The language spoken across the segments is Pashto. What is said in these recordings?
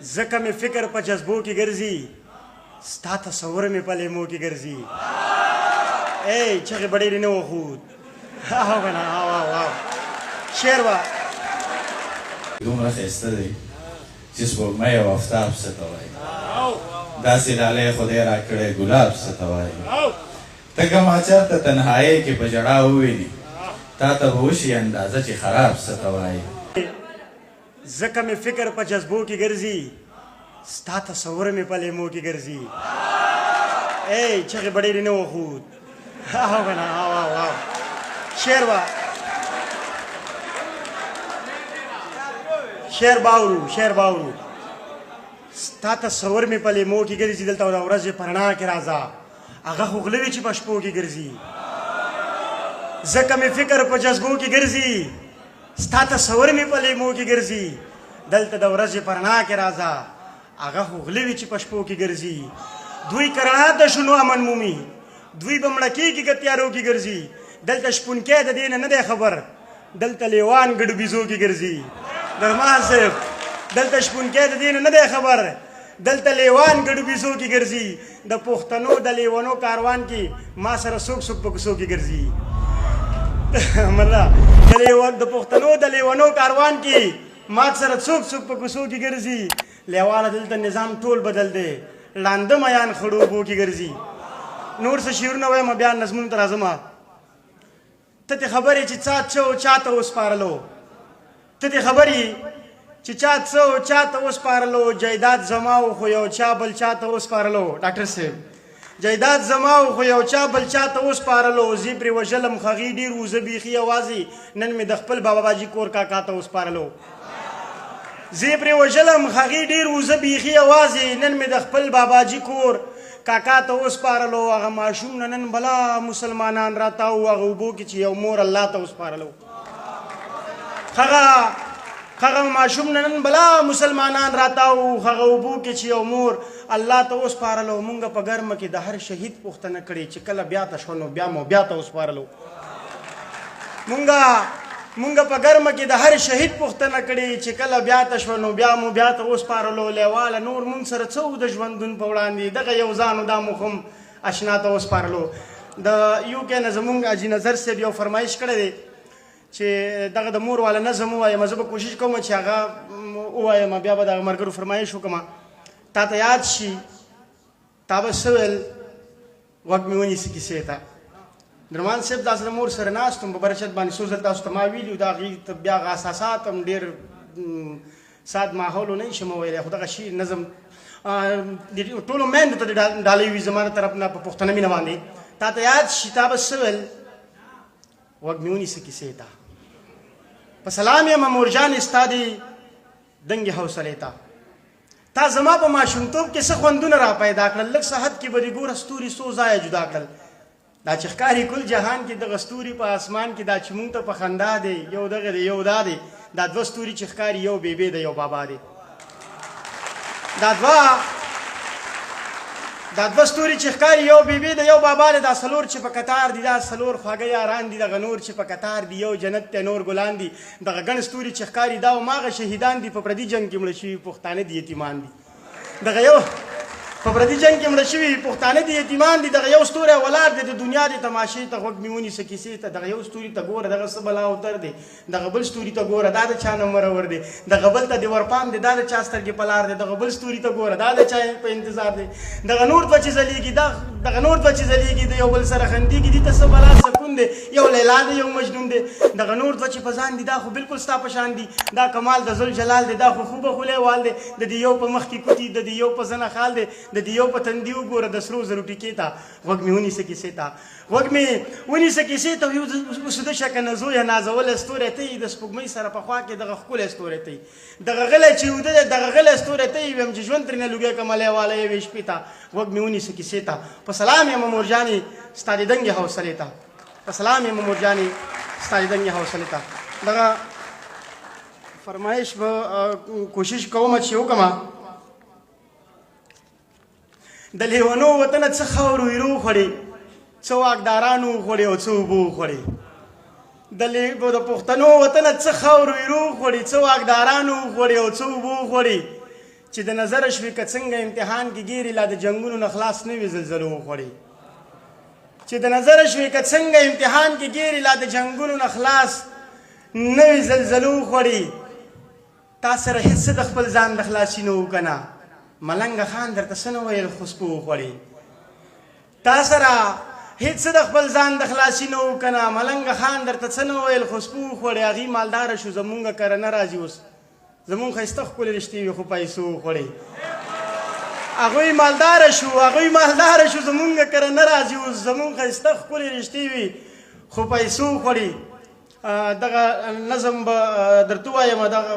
ځکه مې فکر په جذبو کې ګرځي، ستا تصور مې په لیمو کې ګرځي. ای چغې به ډېرې نه وخوت. او که نه؟ او او او شعر وه. دومره ښایسته دی چې سپوږمۍ او افتاب څه ته وایي، داسې لالی خدای راکړی ګلاب څه ته وایي. ته که ما چرته تنهایۍ کې په ژړا ووینې، تا ته به وشي اندازه چې خراب څه ته وایي. ځکه مې فکر په جذبو کې ګرځي، ستا تصور مې په لیمو کې ګرځي. ای چغې به ډېرې نه وخوت. او که نه؟ او او او شعر وه. شعر باورو، شعر باورو. ستا تصور مې په لیمو کې ګرځي، دلته د ورځې په رڼا کې راځه، هغه خو غله وي چې په شپو کې ګرځي. ځکه مې فکر په جذبو کې ګرځي، ستا تصور مې په لیمو کې ګرځي، دلته د ورځې په رڼا کې راځه، هغه خو غله وي چې په شپو کې ګرځي. دوی که رڼا ته شو نو امن مومي، دوی به مړه کېږي که تیارو کې ګرځي. دلته شپونکی د دې نه نه دی خبر، دلته لیوان ګډو بیزو کې ګرځي. درمان صاحب، دلته شپونکی د دې نه نه دی خبر، دلته لیوان ګډو بیزو کې ګرځي. د پښتنو د لیونو کاروان کې ما سره څوک څوک په کوڅو کې ګرځي. مله د پښتنو د لیونو کاروان کې ما سره څوک څوک په کوڅو کې ګرځي. لیواله دلته نظام ټول بدل دی، ړانده میان خړو اوبو کې ګرځي. نور څه شعرونه وایم، بیا نظمونو ته راځم. ته دې خبرې چې چا څه او چا ته وسپارلو، ته دې خبرې چې چا څه او چا ته وسپارلو، جایداد زما و خو یو چا بل چا ته وسپارلو. ډاکټر صاحب، جایداد زما و خو یو چا بل چا ته وسپارلو، زه پرې وژلم خو هغې ډېر وو، زه بیخي یوازې، نن مې د خپل بابا باجي کور کاکا ته وسپارلو. زه پرې وژلم هغې ډېر وو، زه بیخي یوازې، نن مې د خپل باباجي کور کاکا ته وسپارلو. هغه ماشوم نه نن بلا مسلمانان راتاو، هغه اوبو کې چې یو مور الله ته وسپارلو. هغه ماشوم نه نن بلا مسلمانان راتاو، هغه اوبو کې چې یو مور الله ته وسپارلو. مونږ په ګرمه کې د هر شهید پوښتنه کړې چې کله بیا ته شو نو بیا مو بیا ته وسپارلو. مونږ په ګرمه کې د هر شهید پوښتنه کړې چې کله بیا ته شو نو بیا مو بیا ته وسپارلو. لیواله نور مونږ سره څه وو د ژوندون په وړاندې، دغه یو ځان دا مو هم اشنا ته وسپارلو. د یو کې نه زمونږ حاجي نظر صاحب یو فرمایش کړی دی چې دغه د مور والا نظم ووایم، زه به کوشش کوم چې هغه ووایم، بیا به دغه ملګرو فرمایش وکړم. تا ته یاد شي تا به څه ویل؟ غوږ مې ونیسي کیسې ته. درمان صاحب دا سره مور سره ناست وم په برچت باندې، څو ځل تاسو ته ما ویلي، دا هغې ته بیا هغه اساسات هم ډېر ساد ماحول نه شم ویلی، خو دغه شعر نظم ټولو میندو ته ډالۍ وي زما د طرف نه په پښتنه مینه باندې. تا ته یاد شي تا به څه ویل؟ غوږ مې ونیسه کیسې ته. په سلام یم مورجانې ستا دې دنګې حوصلې ته. تا زما په ماشومتوب کې څه خوندونه را پیدا کړل، لږ ساعت کې به دې ګوره ستوري څو ځایه جدا کړل. دا چې ښکاري کل جهان کې دغه ستوري په اسمان کې، دا چې مونږ ته په خندا دی، یو دغه دی یو دا دی، دا دوه ستوري چې ښکاري یو بیبي دی یو بابا دی. دا دوه ستوري چې ښکاري یو بیبي دی یو بابا دی. دا څلور چې په کتار دي، دا څلور خواږه یاران دي، دغه نور چې په کتار دي یو جنت دی نور ګلان دي. دغه ګڼ ستوري چې ښکاري دا هماغه شهیدان دي، په پردي جنګ کې مړه شوي پښتانه دي یتیمان دي. دغه یو په پردي جنګ کې مړه شوي پښتانه دي یتیمان دي. دغه یو ستوری ولاړ دی د دنیا د تماشې ته، غوږ مې ونیسه کیسې ته. دغه یو ستوري ته ګوره دغه څه بلا او در دی، دغه بل ستوري ته ګوره دا د چا نه مرور دی، دغه بل ته دې ورپام دی دا د چا سترګې په لار دی، دغه بل ستوري ته ګوره دا د چا په انتظار دی. دغه نور دوه چې ځلېږي، دغه نور دوه چې ځلېږي د یو بل سره خندېږي، دي ته څه بلا سکون دی، یو لیلا دی یو مجنون دی. دغه نور دوه چې په ځان دي دا خو بالکل ستا په شان دي، دا کمال د ذوالجلال دی، دا خو خوبه خولی وال دی. د دې یو په مخ کې کوتي، د دې یو په زنه خال دی، د دې یو په تندي وګوره د سرو زرو ټیکې ته. غوږ مې ونیسه کیسې ته، غوږ مې ونیسه کیسې ته. یو اوس د شکه نه زویه نازولی ستوری ته یې، د سپوږمۍ سره په خوا کې دغه ښکلی ستوری ته یې، دغه غلی چې ویده دی دغه غلی ستوری ته یې. ویم چې ژوند ترېنه لوګی که ملی والی یوې شپې ته. غوږ مې ونیسه کیسې ته. په سلام یم مورجانې ستا د دنګې حوصلې ته، په سلام یم مورجانې ستا د دنګې حوصلې ته. دغه فرمایش به کوشش کوم چې وکړم. د لیونو وطنه څه خاورو ایرو وخوړې، څه واکدارانو وخوړې او څه اوبو وخوړې. د پښتنو وطنه څه خاورو ایرو وخوړې، څه واکدارانو وخوړې او څه اوبو وخوړې. چې د نظر شوې که څنګه امتحان کې ګیرې، لا د جنګونو نه خلاص نه وي زلزلو وخوړې. چې د نظر شوې که څنګه امتحان کې ګیرې، لا د جنګونو نه خلاص نه وي زلزلو وخوړې. تا سره هېڅ څه د خپل ځان د خلاصي نه وو که نه، ملنګ خان درته څه نه ویل خو سپو وخوړې. تا سره هېڅ څه د خپل ځان د خلاصي نه وو که نه، ملنګ خان درته څه نه ویل خو سپو وخوړې. هغوی مالداره شو، زمونږ کره نه راځي اوس، زمونږ ښایسته ښکلې رشتې وي خو پیسو وخوړې. هغوی مالداره شو، هغوی مالداره شو، زمونږ کره نه راځي اوس، زمونږ ښایسته ښکلې رشتې وي خو پیسو وخوړې. دغه نظم به درته ووایم، دغه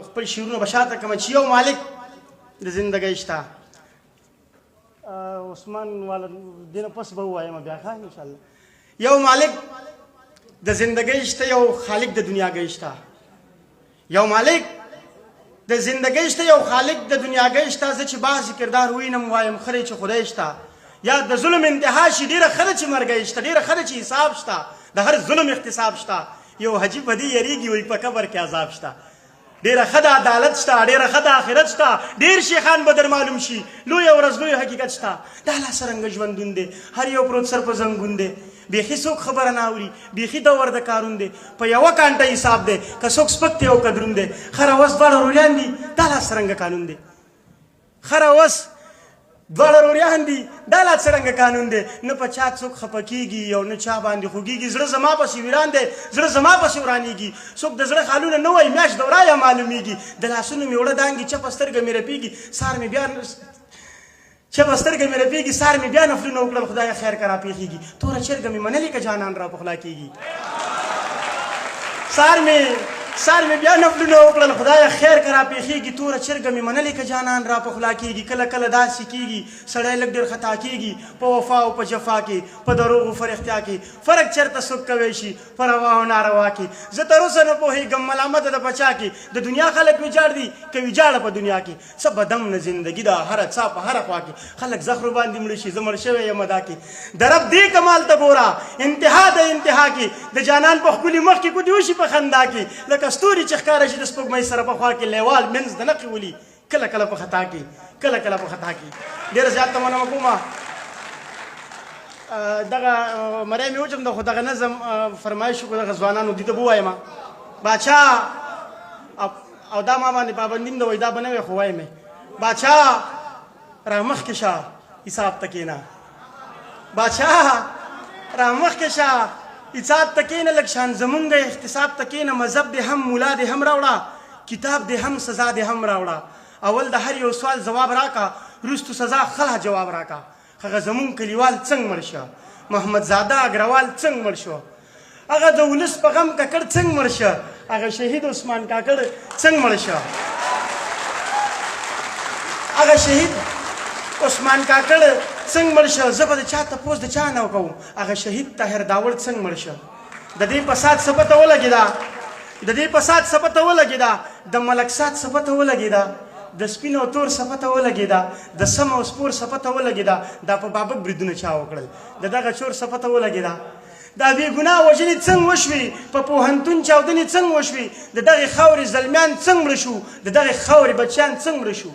خپل شعرونه به شاته کړم چې یو مالک د زندګۍ شته. عثمان والا دې نه پس به ووایم بیا، ښه انشاءالله. یو مالک د زندګۍ شته، یو خالق د دنیاګۍ شته. یو مالک د زندګۍ شته، یو خالق د دنیاګۍ شته. زه چې بعضې کردار وینم وایم ښه دی چې خدای شته. یا د ظلم انتها شي، ډېره ښه ده چې مرګی شته، ډېره ښه ده چې حساب شته، د هر ظلم احتساب شته. یو حاجي په دې یریږي وایي په قبر کې عذاب شته. ډېره ښه ده عدالت شته، ډېره ښه ده آخرت شته، ډېر شیخان به در معلوم شي، لویه ورځ لوی حقیقت شته. دا لا څرنګه ژوندون دی، هر یو پروت سر په زنګون دی، بیخي څوک خبره نه اوري، بیخي دور د کارون دی، په یوه کانټه حساب دی، که څوک سپک دی او که دروند دی. خره وس دواړه روریان دي، دا لا څرنګه قانون دی. خره وس دواړه روریان دي، دا لا څرنګه قانون دی. نه په چا څوک خفه کېږي او نه چا باندې خوږېږي، زړه زما پسې ویران دی، زړه زما پسې ورانېږي. څوک د زړه خالونه نه وایي، میاشت د ورایه معلومېږي. د لاسونو مې اوړه دانګي، چپه سترګه مې رپېږي، سهار مې بیا چپه سترګه مې رپېږي، سهار مې بیا نفلونه وکړل، خدایه خیر که راپېښېږي. توره چرګه مې منلې که جانان را پخلا کېږي. سهار مې بیا نفلونه وکړل، خدایه خیر که راپېښېږي. توره چرګه مې منلې که جانان را پخلا کېږي. کله کله داسې کېږي، سړی لږ ډېر خطا کېږي، په وفا او په جفا کې، په دروغو په رښتیا کې، فرق چېرته څوک کوی شي په روا او ناروا کې. زه تر اوسه نه پوهېږم ملامته ده په چا کې، د دنیا خلک ویجاړ دي که ویجاړه په دنیا کې. څه بدم نه زندګي ده هره څا په هره خوا کې، خلک زخرو باندې مړه شي، زه مړ شوی یم دا کې. د رب دې کمال ته ګوره انتها د انتها کې، د جانان په ښکلي مخ کې ګوتې وشي په خندا کې، لکه ستوري چې ښکاره شي د سپوږمۍ سره په خوا کې، لیوال منځ د نقې ولي کله کله په خطا کې، کله کله په خطا کې. ډېره زیاته مننه کوم. دغه مری مې وچم ده، خو دغه نظم فرمایش وکړو دغه ځوانانو دي ته به ووایم باچا، او دا ما باندې پابندي هم ده، وایي دا به نه وی خو وایم یې. باچا را مخکې شه حساب ته کښېنه، باچا را مخکې شه حساب ته کښېنه، لږ شان زمونږ احتساب ته کښېنه. مذهب دې هم ملا دې هم راوړه، کتاب دې هم سزا دې هم راوړه. اول د هر یو سوال ځواب راکا، وروستو سزا خلا جواب راکا. هغه زمونږ کلیوال څنګه مړ شو، محمد زاده اګروال څنګه مړ شو، هغه د ولس په غم ککړ څنګه مړ شو، هغه شهید عثمان کاکړ څنګه مړ شو، هغه شهید عثمان کاکړ څنګه مړ شو. زه به د چا تپوس د چا نه کوم، هغه شهید طاهر داوړ څنګه مړ شو. د دې فساد څه پته ولګېده، د دې فساد څه پته ولګېده، د ملک سات څه پته ولګېده، د سپین او تور څه پته ولګېده، د سم او سپور څه پته ولګېده. دا په بابک بریدونه چا وکړل، د دغه چور څه پته ولګېده. دا بې ګناه وژنې څنګه وشوې، په پوهنتون چاودنې څنګه وشوې، د دغې خاورې زلمیان څنګه مړه شو، د دغې خاورې بچیان څنګه مړه شو،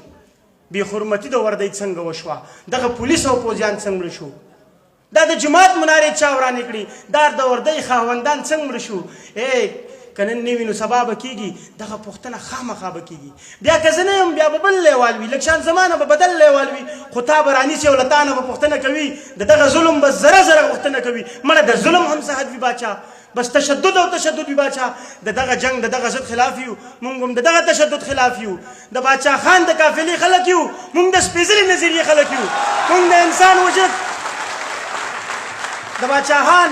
بې حرمتي د وردۍ څنګه وشوه، دغه پولیس او پوځیان څنګه مړه شو، دا د جومات منارې چا ورانې کړې، دا د وردۍ خاوندان څنګه مړه شو. ای که نن نه وي نو سبا به کېږي، دغه پوښتنه خامخا به کېږي. بیا که زه نه یم بیا به بل لیوال وي، لږ شان زمانه به بدل لیوال وي، خو تا به رانیسي او له تا نه به پوښتنه کوي، د دغه ظلم به زره زره غوښتنه کوي. مړه د ظلم هم څه حد وي باچا، بس تشدد او تشدد وي باچا. د دغه جنگ د دغه ضد خلاف یو، مونږ هم د دغه تشدد خلاف یو، د باچا خان د قافلې خلک یو، مونږ د سپېڅلې نظریې خلک یو، مونږ د انسان وجود د باچا خان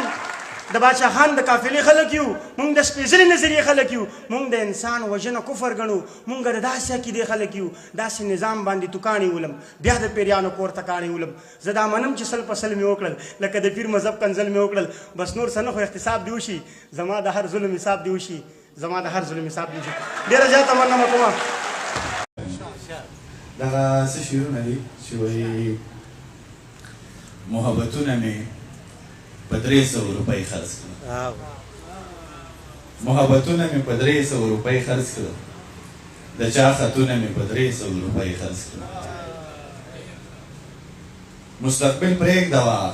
د باچا خان د قافلې خلک یو، مونږ د سپېڅلې نظریې خلک یو، مونږ د انسان وژنه کفر ګڼو، مونږ د داسې عقیدې خلک یو، داسې نظام باندې توکاڼي ولم، بیا د پیریانو کور ته کاڼي ولم. زه دا منم چې سل په سل مې وکړل، لکه د پیر مذهب کنځل مې وکړل، بس نور څه نه خو احتساب دې وشي، زما د هر ظلم حساب دې وشي، زما د هر ظلم حساب دې وشي. ډېره زیاته مننه کوم. دغه څه شعرونه دي چې وایي محبتونه مې په 300 روپۍ خرڅ کړل، محبتونه مې په 300 روپۍ خرڅ کړل، د چا خطونه مې په 300 روپۍ خرڅ کړه. مستقبل پرېږده وه،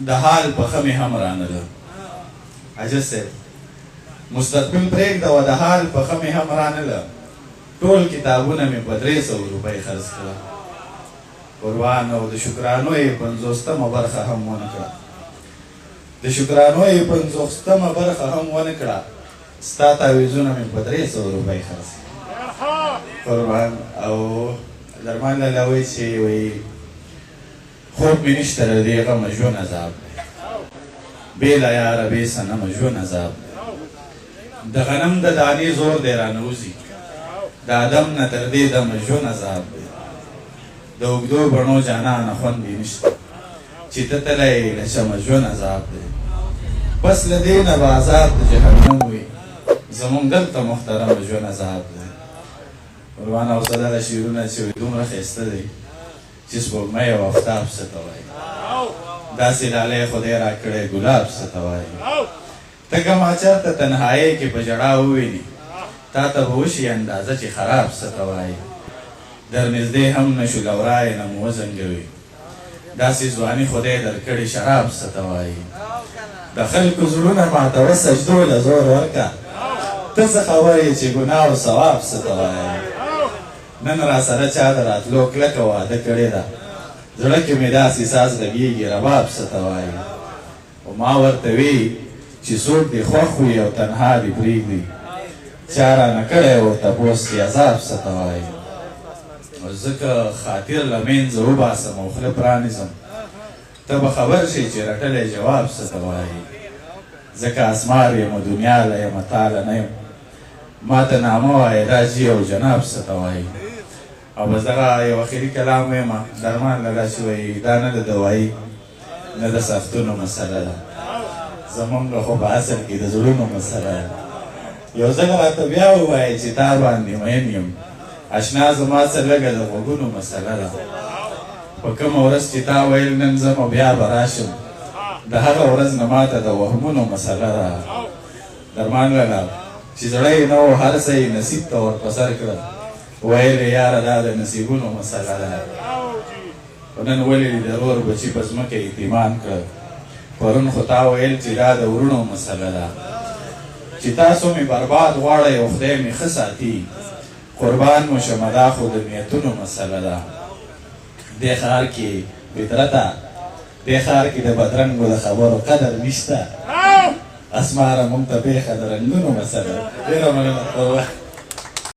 د حال پښه مې هم رانه ده. عجز صاحب، مستقبل پرېږده وه، د حال پښه مې هم رانه ده. ټول کتابونه مې په 300 روپۍ خرڅ کړه. قربان او د شکرانو یې 50مه برخه هم ونه کړه. د شکرانو یې 50مه برخه هم ونه کړه. ستا تعویذونه مې په 300 روپۍ خرڅ کړه. قربان او درمان لالا وایي چې وایي خوب مې نشته له دې غمه ژوند عذاب دی، بې له یاره بې صنمه ژوند عذاب دی. د غنم د دانې زور دی رانه وځي، د آدم نه تر دې دمه ژوند عذاب دی. د اوږدو بڼو جانانه خوند یې نشته، چې ته تللی یې له چمه ژوند عذاب دی. بس له دې نه به عذاب د جهنم وي، زمونږ دلته محترمه ژوند عذاب دی. قربان او دغه شعرونه چې دومره ښایسته دی چې سپوږمۍ او افتاب څه ته وایي، داسې لالی خدای راکړی ګلاب څه ته وایي. ته که ما چېرته تنهایۍ کې په ژړا ووینې، تا ته به وشي اندازه چې خراب څه ته وایي. در نږدې هم نه شو له ورایه نه مو وزنګوي، داسې ځواني خدای درکړې شراب څه ته وایي. د خلکو زړونه ماتوه سجدو له زور ورکه، ته څه خبر یې چې ګناه او ثواب څه ته وایي. نن را سره چا د راتلو کلکه وعده کړې ده، زړه کې مې داسې ساز غږېږي رباب څه ته وایي. خو ما ورته وی چې څوک دې خوښ وي او تنها دې پرېږدي، چا رانه کړی و تپوس چې عذاب څه ته وایي. زه که خاطر له منځه وباسم او خوله پرانیزم، ته به خبر شې چې رټلی جواب څه ته وایي. ځکه اسمار یم او دنیا له یم، تا له نه یم، ما ته نامه وایه دا جي او جناب څه ته وایي. او بس دغه یو اخري کلام وایم، درمان لالا چې وایي دا نه د دوایي نه د ساختونو مسله ده، زمونږ خو په اصل کې د زړونو مسله ده. یو ځل راته بیا ووایه چې تا باندې مین یم، اشنا زما څه لږه د غوږونو مسله ده. په کومه ورځ چې تا ویل نن ځم او بیا به راشم، د هغه ورځ نه ماته د وهمونو مسله ده. درمان لالا چې زړه یې نه و هر څه یې نصیب ته ور په سر کړه، ویل یې یاره دا د نصیبونو مسله ده. خو نن ولې دې د ورور بچي په ځمکه یتیمان کړه، پرون خو تا ویل چې دا د وروڼو مسله ده. چې تاسو مې برباد غواړئ او خدای مې ښه ساتي، قربان مو شمه دا خو د نیتونو مسله ده. دې ښار کې فطرته، دې ښار کې د بدرنګو د خبرو قدر نشته، اسماره مونږ ته پېښه د رنګونو مسله. ډېره مننه قربان.